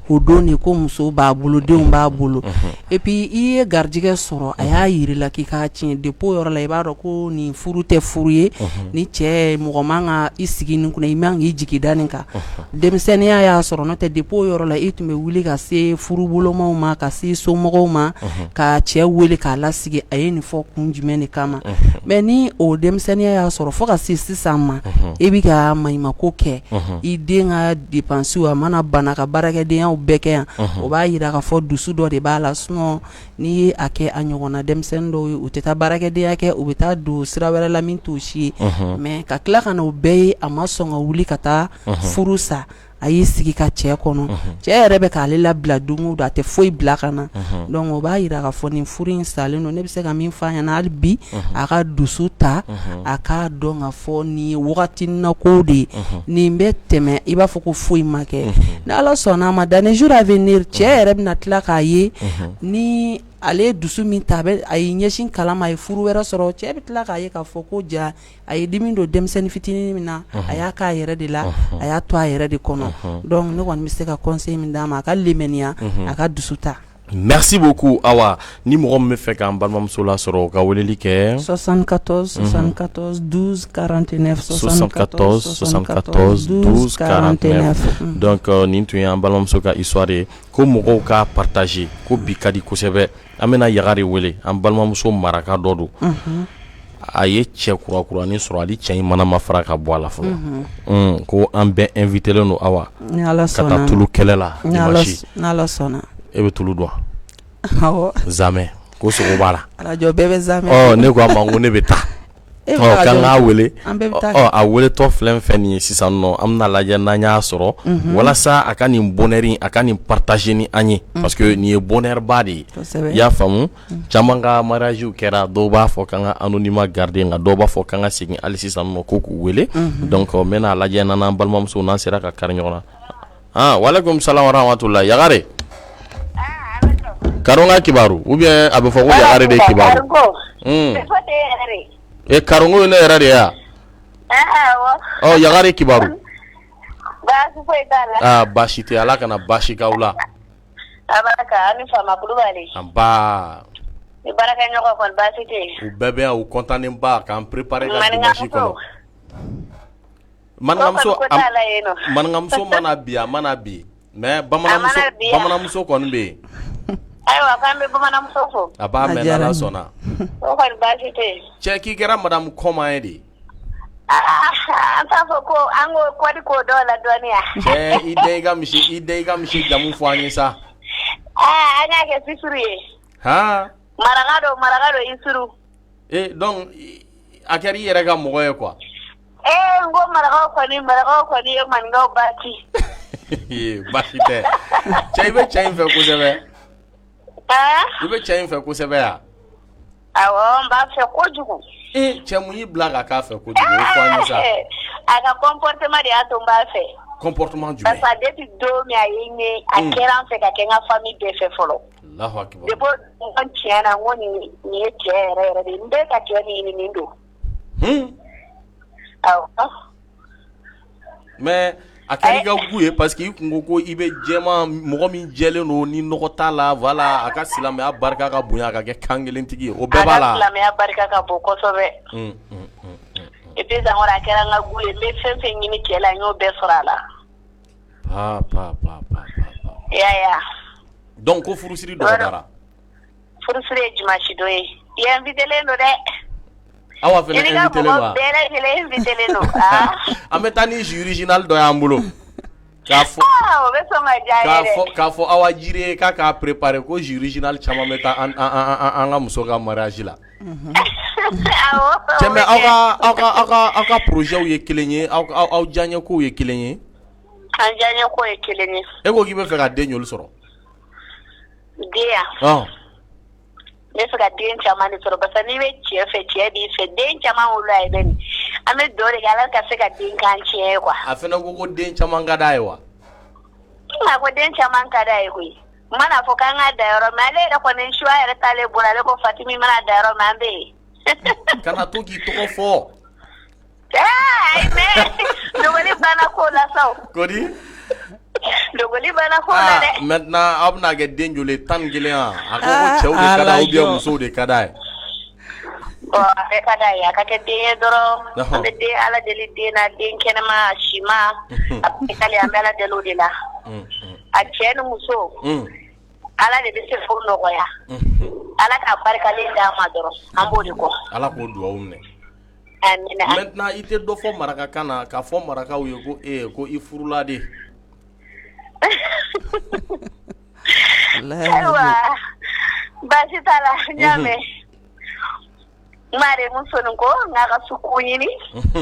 o don de ko muso b'a bolo denw b'a bolo et puis i ye garijɛgɛ sɔrɔ a y'a jira i la k'i k'a tiɲɛ depuis o yɔrɔ la i b'a dɔn ko nin furu tɛ furu ye ni cɛ mɔgɔ man ka i sigi nin kunna i man k'i jigi da nin kan denmisɛnninya y'a sɔrɔ n'o tɛ depuis o yɔrɔ la i tun bɛ wuli ka se furubolomaw ma ka se somɔgɔw ma ka cɛ wele k'a lasigi a ye nin fɔ kun jumɛn de kama mais ni o denmisɛnninya y'a sɔrɔ fo ka se sisan ma e bɛ ka maɲumako kɛ i den ka dépenses a mana bana ka baarakɛdenyaw bɛɛ kɛ yan o b'a jira k'a fɔ dusu dɔ de b'a la sinon n'i ye a kɛ a ɲɔgɔnna denmisɛnnin dɔw ye u tɛ taa baarakɛdenya kɛ u bɛ taa don sira wɛrɛ la min t'o si ye mais ka tila ka na o bɛɛ ye a ma sɔn ka wuli ka taa furu sa a y'i sigi ka cɛ kɔnɔ cɛ yɛrɛ bɛ k'ale labila don o don a tɛ foyi bila ka na donc o b'a jira k'a fɔ nin furu in salen don ne bɛ se ka min f'a ɲɛna hali bi a ka dusu ta a k'a dɔn k'a fɔ nin ye wagatinin na ko de ye nin bɛ tɛmɛ i b'a fɔ ko foyi ma kɛ ni Ala sɔnna a ma dans les jours à venir cɛ yɛrɛ bɛna tila k'a ye ni ale ye dusu min ta a y'i ɲɛsin kalan ma a ye furu wɛrɛ sɔrɔ cɛ bɛ tila k'a ye k'a fɔ ko ja a ye dimi don denmisɛnnin fitinin min na a y'a k'a yɛrɛ de la a y'a to a yɛrɛ de kɔnɔ donc ne kɔni bɛ se ka conseil min d'a ma a ka limaniya a ka dusu ta Merci beaucoup Awa ni mɔgɔ min bɛ fɛ k'an balimamuso lasɔrɔ u ka weleli kɛ 74 74 12 49 74 74 12 49 donc nin tun y'an balimamuso ka histoire ye ko mɔgɔw ka partager ko bi ka di kosɛbɛ an bɛna Yagare wele an balimamuso maraka dɔ don a ye cɛ kurakuranin sɔrɔ hali cɛ in mana ma fara ka bɔ a la fɔlɔ ko an bɛɛ invité len don Awa ka taa tulu kɛlɛ la n'Ala sɔnna e bɛ tulu dun wa zamɛ ko sogo b'a la bɛɛ bɛ zamɛ ne ko a ma ko ne bɛ taa k'an k'a wele a weletɔ filɛ fɛn nin ye sisan nɔ an bɛna lajɛ n'an y'a sɔrɔ walasa a ka nin bonheur in a ka nin partager ni an ye parce que nin ye bonheur ba de ye i y'a faamu caman ka mariage kɛra dɔw b'a fɔ k'an ka anonymat garder nka dɔw b'a fɔ k'an ka segin hali sisan nɔ ko k'u wele donc n bɛna lajɛ n'an n'an balimamuso n'an sera ka kari ɲɔgɔn na ah walekum salam wa rahmatullah Yagare Karonka kibaru ou bien a bɛ fɔ ko Yagare de kibaru e Karonko ye ne yɛrɛ de ye wa ɔ Yagare kibaru. Baasi foyi t'a la. Aa baasi tɛ, Ala kana baasi k'aw la. Abaraka, aw ni fama Kulubali. Anba. I baarakɛɲɔgɔn kɔni baasi tɛ yen? U bɛɛ bɛ yan, u content ba k'an préparer ka dimanche kɔnɔ. Maninkamuso ko t'a la yen nɔ. Maninkamuso ma na bi, a ma na bi mais bamananmuso bamananmuso kɔni bɛ yen. Ayiwa, k'an bɛ bamananmuso fo. A b'a mɛn n'Ala sɔnna. O kɔni baasi tɛ yen. Cɛ k'i kɛra madame Kɔma ye de. An t'a fɔ ko an ko kɔdi k'o dɔw la dɔɔni yan. Cɛ i den i ka misi i den i ka misi jamu fɔ an ye sa. Aa an y'a kɛ Isuru ye. Han. Maraka don, maraka don Isuru. Ee donc a kɛra i yɛrɛ ka mɔgɔ ye quoi. Ee n ko marakaw kɔni marakaw kɔni ye maninkaw ba ci. Baasi tɛ. Cɛ i bɛ cɛ in fɛ kosɛbɛ. Aa. I bɛ cɛ in fɛ kosɛbɛ yan. Awɔ n b'a fɛ kojugu. Ee cɛ mun y'i bila ka k'a fɛ kojugu o fɔ an ye sa. A ka comportement de y'a to n b'a fɛ. Comportement jumɛn? Parce que depuis don min a ye n ye a kɛra n fɛ ka kɛ n ka famille bɛɛ fɛ fɔlɔ. Alahu akibaru. Depuis o don tiɲɛ na n ko nin ye cɛ yɛrɛ yɛrɛ de ye n bɛ ka cɛ min ɲini nin don. Mais a kɛra i ka goût ye parce que i kun ko ko i bɛ jɛman mɔgɔ min jɛlen don ni nɔgɔ t'a la voilà a ka silamɛya barika ka bonya a ka kɛ kan kelentigi ye o bɛɛ b'a la. A ka silamɛya barika ka bon kosɛbɛ. Et puis encore a kɛra n ka goût ye n bɛ fɛn fɛn ɲini cɛ la n y'o bɛɛ sɔrɔ a la. Pa pa pa pa. I y'a ye wa. Donc ko furusiri dɔgɔdara. Furusiri ye dimanche don ye i invité len don dɛ. Awa fana invité len don wa? I n'i ka mɔgɔ bɛɛ lajɛlen invité len don aa. An bɛ taa ni jus original dɔ y'an bolo. K'a fɔ aa o bɛ sɔn ka diya an ye dɛ. K'a fɔ Awa Jire ye k'a k'a préparer ko jus original caman bɛ taa an ka muso ka mariage la. Awɔ. Cɛ mais aw ka projets ye kelen ye aw diyaɲɛkow ye kelen ye. An diyaɲɛko ye kelen ye. E ko k'i bɛ fɛ ka den joli sɔrɔ? Den yan? Ɔn. N bɛ fɛ ka den caman de sɔrɔ parce que n'i bɛ cɛ fɛ cɛ b'i fɛ den caman wolo a ye bɛ nin an bɛ dugawu de kɛ Ala ka se ka den k'an tiɲɛ ye quoi. A fana ko ko den caman ka d'a ye wa? A ko den caman ka d'a ye koyi. N mana fɔ k'an ka dan yɔrɔ min ale yɛrɛ kɔni choix yɛrɛ t'ale bolo ale ko Fatimi i mana dan yɔrɔ min an bɛ yen. Kana to k'i tɔgɔ fɔ. Dogoli banna ko la sa o. Kodi? Dogoli banna ko la dɛ. Ah, maintenant aw bɛna kɛ den joli ye 11 wa? A ko ko cɛw de ka d'a ye ou bien musow de ka d'a ye? Bon a bɛɛ ka d'a ye a ka kɛ den ye dɔrɔn an bɛ den Ala deli den na den kɛnɛma a sima a barikalen an bɛ Ala deli o de la. A cɛ ni muso. Ala de bɛ se k'o nɔgɔya. Ala ka barikalen d'a ma dɔrɔn an b'o de kɔ. Ala k'o dugawu minɛ. Maintenant i tɛ dɔ fɔ marakakan na k'a fɔ marakaw ye ko ee ko i furula de. Ayiwa baasi t'a la n y'a mɛn n mare musonin ko n'a ka suku ɲini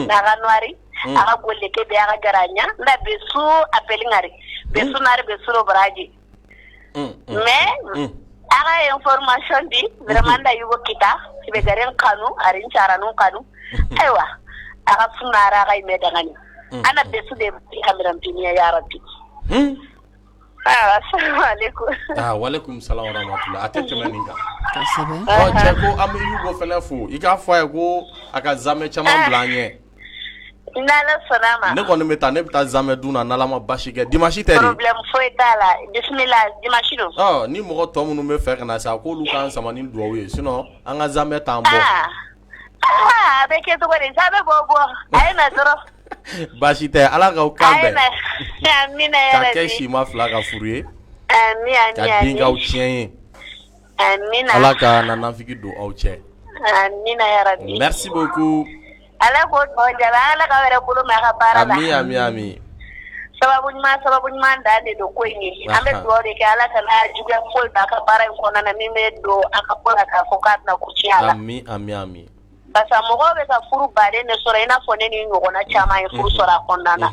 n'a ka noiri a ka golle ke bɛ a ka jara ɲa n da bɛ su appel ngari bɛ su nari bɛ su baraji mais a ka information di vraiment n da yugo kita i bɛ garen kanu ari caranu kanu ayiwa a ka sunara a ka imɛ dangani ana bɛ su de kamiran piniya ya rabbi. Assalamu alaikum. Ah, walaikum salam wa rahmatullah. A tɛ tɛmɛ nin kan. Ɔ cɛ ko an bɛ Yugo fɛnɛ fo. I k'a fɔ a ye ko a ka zamɛ caman bila an ɲɛ. N'Ala sɔnna a ma. Ne kɔni bɛ taa ne bɛ taa zamɛ dun na n'Ala ma basi kɛ dimanche tɛ de. Problème foyi t'a la bisimila dimanche don. Ɔ ni mɔgɔ tɔ minnu bɛ fɛ ka na sa k'olu k'an sama ni dugawu ye sinon an ka zamɛ t'an bɔ. Aa a bɛ kɛ cogo di zamɛ b'o bɔ a ye na dɔrɔn. Baasi tɛ Ala k'aw kan bɛn. Amina yarabi. Ka kɛ sima fila ka furu ye. Ami ami Ka den k'aw tiɲɛ ye. Amina. Ala ka na nafigi don aw cɛ. Amina yarabi. Merci beaucoup. Ala k'o tɔ jaabi Ala k'aw yɛrɛ bolo mɛn a ka baara la. Ami ami ami. Sababu ɲuman sababu ɲuman dan de don ko in ye. An bɛ dugawu de kɛ Ala kana juguya foyi don a ka baara in kɔnɔna na min bɛ don a ka ko la k'a fɔ k'a bɛna ko tiɲɛ a la. Ami ami ami. Parce que mɔgɔw bɛ ka furu baden de sɔrɔ i n'a fɔ ne ni ɲɔgɔnna caman ye furu sɔrɔ a kɔnɔna na.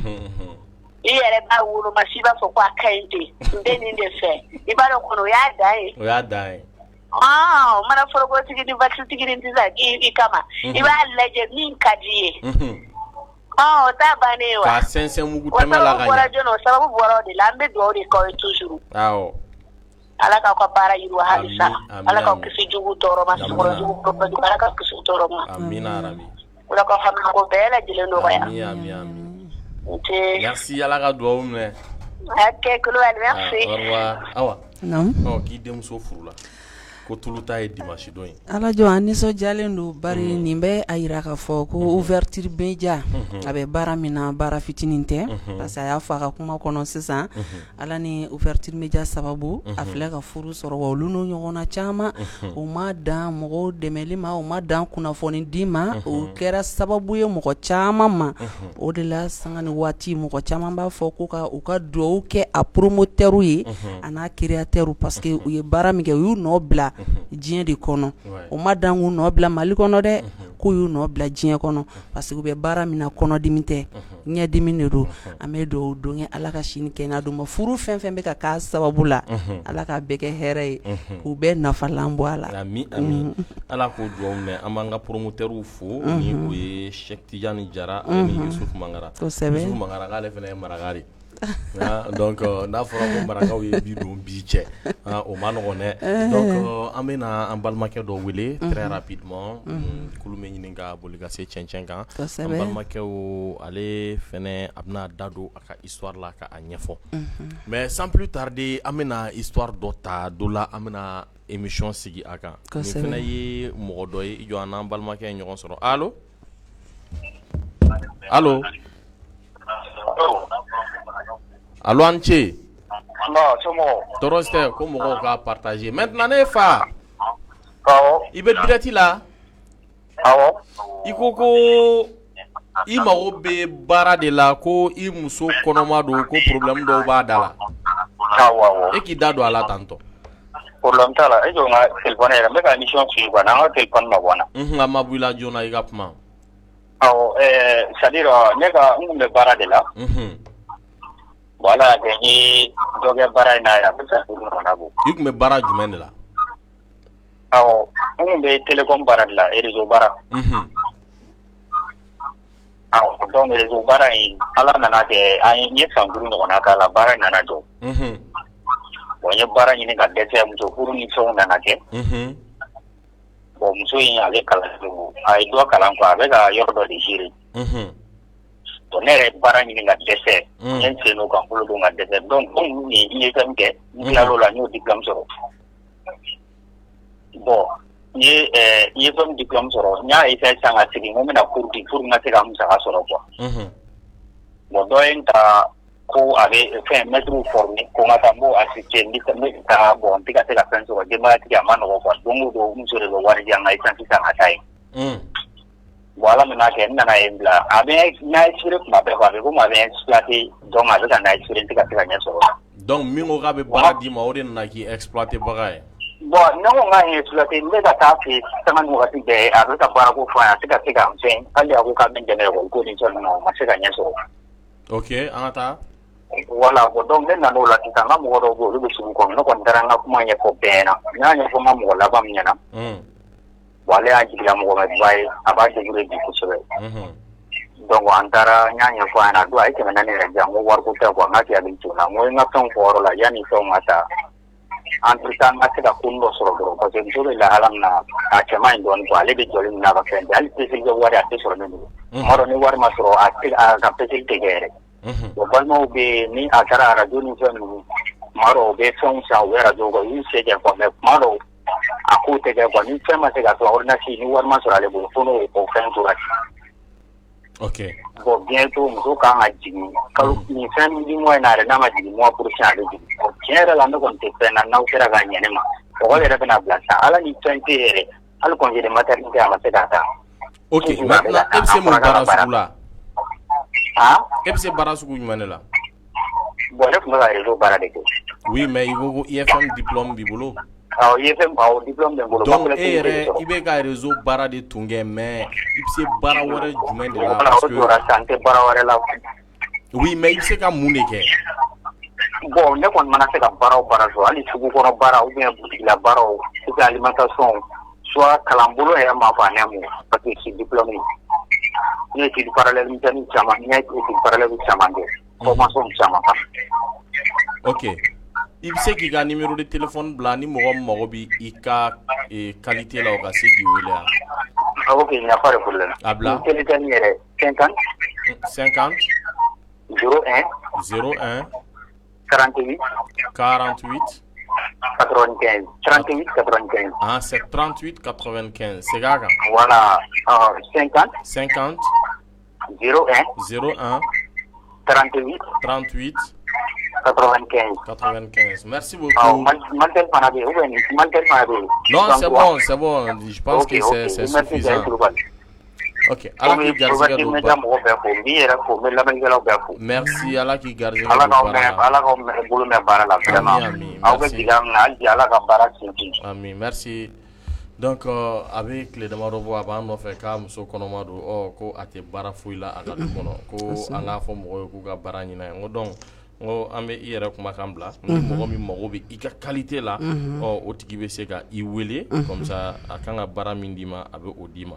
I yɛrɛ b'a woloma si b'a fɔ ko a ka ɲi ten n bɛ nin de fɛ i b'a dɔn kɔni o y'a dan ye. O y'a dan ye. O mana forokotigi ni valisitigi ni sisan i kama i b'a lajɛ min ka di i ye. O t'a bannen ye wa. K'a sɛnsɛn mugu tɛmɛ la ka ɲɛ. O sababu bɔra o de la an bɛ dugawu de k'aw ye toujours. Awɔ. Ala k'aw ka baara yiriwa halisa Ala k'aw kisi jugu tɔɔrɔ ma sokɔnɔjugu bolokɔnɔjugu Ala k'aw kisi u tɔɔrɔ ma. Amina yarabi. Ala k'aw haminanko bɛɛ lajɛlen nɔgɔya. Ami ami ami. Nse. Merci Ala ka dugawu minɛ. Ok Kulubali merci. Au revoir Awa. Naamu. Ɔ k'i denmuso furula ko tulu ta ye dimanche don ye. Alajɔ an nisɔndiyalen don bari nin bɛ a jira k'a fɔ ko ouverture media a bɛ baara min na baara fitinin tɛ parce que a y'a fɔ a ka kuma kɔnɔ sisan Ala ni ouverture media sababu a filɛ ka furu sɔrɔ wa olu n'o ɲɔgɔnna caman u ma dan mɔgɔw dɛmɛli ma u ma dan kunnafoni di ma u kɛra sababu ye mɔgɔ caman ma o de la sanga ni waati mɔgɔ caman b'a fɔ ko ka u ka dugawu kɛ a promoteur ye a n'a créateur parce que u ye baara min kɛ u y'u nɔ bila diɲɛ de kɔnɔ u ma dan k'u nɔ bila Mali kɔnɔ dɛ k'u y'u nɔ bila diɲɛ kɔnɔ parce que u bɛ baara min na kɔnɔdimi tɛ ɲɛdimi de don an bɛ dugawu don kɛ Ala ka si ni kɛnɛya d'u ma furu fɛn fɛn bɛ ka k'a sababu la Ala k'a bɛɛ kɛ hɛrɛ ye k'u bɛɛ nafalan bɔ a la ami ami Ala k'o dugawu minɛ an b'an ka promoteur fo ni o ye Cheikh Tidiane Jara ani Youssouf Mangara kosɛbɛ Youssouf Mangara k'ale fana ye maraka de ye donc n'a fɔra ko marakaw ye bi don bi cɛ o ma nɔgɔn dɛ donc an bɛna an balimakɛ dɔ wele très rapidement kulu bɛ ɲini ka boli ka se cɛncɛn kan an balimakɛ ale fana a bɛna da don a ka histoire la ka a ɲɛfɔ mais sans plus tarder an bɛna histoire dɔ ta dɔ la an bɛna émission sigi a kan nin fana ye mɔgɔ dɔ ye i jɔ an n'an balimakɛ ye ɲɔgɔn sɔrɔ allo allo allo a ni ce tɔɔrɔ si tɛ ko mɔgɔw ka partager maintenant ne fa i bɛ direct la i ko ko i mago bɛ baara de la ko i muso kɔnɔma don ko problème dɔw b'a da la e k'i da don a la tantɔ problème t'a la e jɔ n ka téléphone yɛrɛ n bɛ ka émission suivre quoi n'an ka téléphone ma bɔ n na. A ma bɔ i la joona i ka kuma. Awɔ c'est à dire ne ka n tun bɛ baara de la. Bon Ala y'a kɛ n ye dɔ kɛ baara in na a bɛ san 5 ɲɔgɔnna bɔ. I tun bɛ baara jumɛn de la? Awɔ n tun bɛ télécom baara de la réseau baara. Awɔ donc réseau baara in Ala nana kɛ an ye n ye san 5 ɲɔgɔnna k'a la baara in nana jɔ. Bon n ye baara ɲini ka dɛsɛ muso furu ni fɛnw nana kɛ. Bon muso in ale kalan a ye dɔ kalan quoi a bɛ ka yɔrɔ dɔ de gérer. Bon ne yɛrɛ ye baara ɲini ka dɛsɛ. N ye n sen don ka n bolo don ka dɛsɛ donc komi n ye IFM kɛ n tilal'o la n y'o diplôme sɔrɔ. Bon n ye IFM diplôme sɔrɔ n y'a essayé sisan ka segin n ko n bɛna cours di pour que n ka se ka n musaka sɔrɔ quoi. Bon dɔ ye n ta ko a bɛ fɛn mɛtiriw former ko n ka taa n b'o assister n bɛ taa bon n tɛ ka se ka fɛn sɔrɔ denbayatigi a ma nɔgɔ quoi don o don muso de bɛ wari di yan n ka essence san ka taa yen. Bon Ala nana kɛ n nana yen bila a bɛ n inspirer tuma bɛɛ quoi a bɛ komi a bɛ exploiter donc a bɛ ka n inspirer n tɛ ka se ka ɲɛ sɔrɔ. Donc min ko k'a bɛ baara d'i ma o de nana k'i exploiter baga ye. Bon ne ko n k'a ye exploiter n bɛ ka taa fɛ yen sanga ni wagati bɛɛ a bɛ ka baarako fɔ an ye a tɛ ka se ka n fɛn hali a ko k'a bɛ n dɛmɛ école ko ni fɛn ninnu na o ma se ka ɲɛ sɔrɔ. Ok an ka taa. Voilà bon donc ne nan'o la sisan n ka mɔgɔ dɔw bɛ yen olu bɛ sugu kɔnɔ ne kɔni taara n ka kuma ɲɛfɔ bɛɛ ɲɛna n y'a ɲɛfɔ n ka mɔgɔ laban min ɲɛna. Bon ale y'a jigilamɔgɔba ye a b'a débrouiller bi kosɛbɛ. Donc an taara n y'a ɲɛfɔ a ɲɛna a don a ye 400 yɛrɛ di yan n ko wariko tɛ quoi n k'a k'i hakili to n na n ko n ka fɛnw fɔ yɔrɔ la yanni fɛnw ka taa entre temps n ka se ka ko dɔ sɔrɔ dɔrɔn parce que muso bɛ lahala min na a cɛ man ɲi dɔɔnin quoi ale bɛ jɔli min na a ka fɛn bɛɛ hali peseli kɛ wari a tɛ sɔrɔ ne bolo tuma dɔ ni wari ma sɔrɔ a tɛ a ka peseli tɛ kɛ yɛrɛ bon balimaw bɛ yen ni a taara arajo ni fɛn ninnu tuma dɔw u bɛ fɛnw san u bɛ arajo kɛ u y'u se kɛ quoi mais tuma dɔw a kow tɛ kɛ quoi ni fɛn ma se ka sɔrɔ ordonnance ni wari ma sɔrɔ ale bolo fo n'o o fɛn tora ten. Ok. Bon bientôt muso kan ka jigin kalo nin fin du mois in na yɛrɛ n'a ma jigin mois prochain a bɛ jigin bon tiɲɛ yɛrɛ la ne kɔni tɛ fɛn na n'aw sera ka ɲɛ ne ma école yɛrɛ bɛna bila sisan ala ni fɛn tɛ yɛrɛ hali congé de maternité a ma se k'a ta. Ok maintenant e bɛ se mun baara sugu la? Han? E bɛ se baara sugu jumɛn de la? Bon ne tun bɛ ka réseau baara de kɛ. Oui mais i ko ko IFM diplôme b'i bolo. Awɔ IFM awɔ diplôme bɛ n bolo. Donc e yɛrɛ i bɛ ka réseau baara de tun kɛ mais i bɛ se baara wɛrɛ jumɛn de la? Parce que o jɔra sisan n tɛ baara wɛrɛ la. Oui mais i bɛ se ka mun de kɛ? Bon ne kɔni mana se ka baara o baara sɔrɔ hali sugu kɔnɔ baara ou bien boutique la baara ou bien alimentation soit kalanbolo yɛrɛ ma fɔ a ne ma parce que je suis diplômé. N ye étude parallèle misɛnnin caman n ye étude parallèle caman kɛ formation caman kan. Ok i bɛ se k'i ka numéro de téléphone bila ni mɔgɔ min mago bɛ i ka qualité la o ka se k'i wele wa? Ok il n'y a pas de problème. A bila. Téléphone yɛrɛ 50 50 01 01 48 48 95 38 95. Ah, c'est 38 95. C'est kan. Voilà, 50 50 01 01 38 38 95. 95. Merci beaucoup. Malitel fana bɛ yen ou bien Malitel fana bɛ yen. Non, c'est bon, c'est bon. Je pense que c'est suffisant. Ok, Ala k'i garisɛgɛ don ba. Mɔgɔ bɛɛ fo, n b'i yɛrɛ fo, n bɛ lamɛnnikɛlaw bɛɛ fo. Merci, Ala k'i garisɛgɛ don baara la. Ala k'aw bolo mɛn baara la vraiment. Aw bɛ jigiya min na hali bi Ala ka baara sinsin. Ami, merci. Donc a bɛ tile damadɔ bɔ, a b'an nɔfɛ k'a muso kɔnɔma don, ɔ ko a tɛ baara foyi la a ka du kɔnɔ, ko an k'a fɔ mɔgɔw ye k'u ka baara ɲini a ye. N ko donc n ko an bɛ i yɛrɛ kumakan bila, ni mɔgɔ min mago bɛ i ka qualité la, ɔ o tigi bɛ se ka i wele, comme ça a kan ka baara min d'i ma, a bɛ o d'i ma.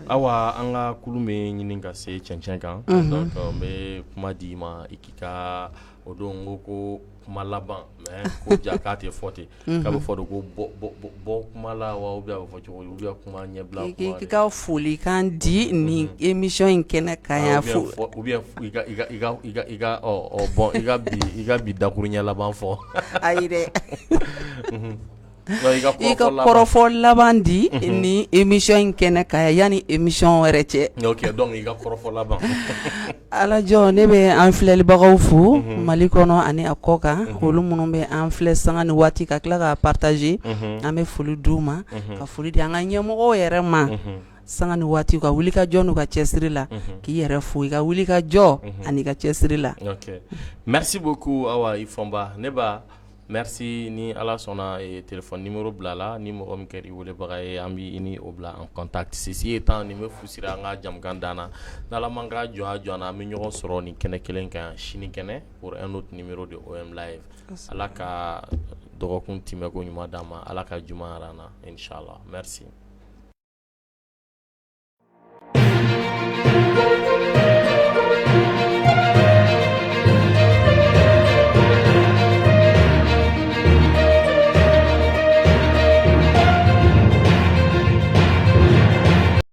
Awa, an ka kulun bɛ ɲini ka se cɛncɛn kan, donc n bɛ kuma di i ma, i k'i ka o don n ko ko kuma laban, mais ko ja k'a tɛ fɔ ten, k'a bɛ fɔ de ko bɔ kuma la wa, ou bien a bɛ fɔ cogo di, ou bien kuma ɲɛbila kuma. I ka folikan di nin émission in kɛnɛ kan yan fo. Ou bien i ka i ka i ka i ka i ka ɔ bon i ka bi dakuruɲɛ laban fɔ. Ayi dɛ. I ka kɔrɔfɔ laban di ni émission in kɛnɛ kan yan yanni émission wɛrɛ cɛ. Ok, donc i ka kɔrɔfɔ laban. Alajɔ, ne bɛ an filɛlibagaw fo Mali kɔnɔ ani a kɔ kan, olu minnu bɛ an filɛ sanga ni waati ka tila k'a partager, an bɛ foli d'u ma, ka foli di an ka ɲɛmɔgɔw yɛrɛ ma sanga ni waati, ka wuli ka jɔ n'u ka cɛsiri la, k'i yɛrɛ fo i ka wuli ka jɔ ani ka cɛsiri la. Ok, merci beaucoup Awa Ifɔnba. Ne ba, merci. Ni Ala sɔnna, téléphone numéro bila la, ni mɔgɔ min kɛra i welebaga ye, an bɛ i ni o bila en contact. Ceci étant, nin bɛ fu siri an ka jamukan dan na. N'Ala man ka jɔ a jɔ na, an bɛ ɲɔgɔn sɔrɔ nin kɛnɛ kelen kan sini kɛnɛ pour un autre numéro de OM Live. Ala ka dɔgɔkun timɛko ɲuman d'an ma, Ala ka juma yira an na, inchallah. Merci.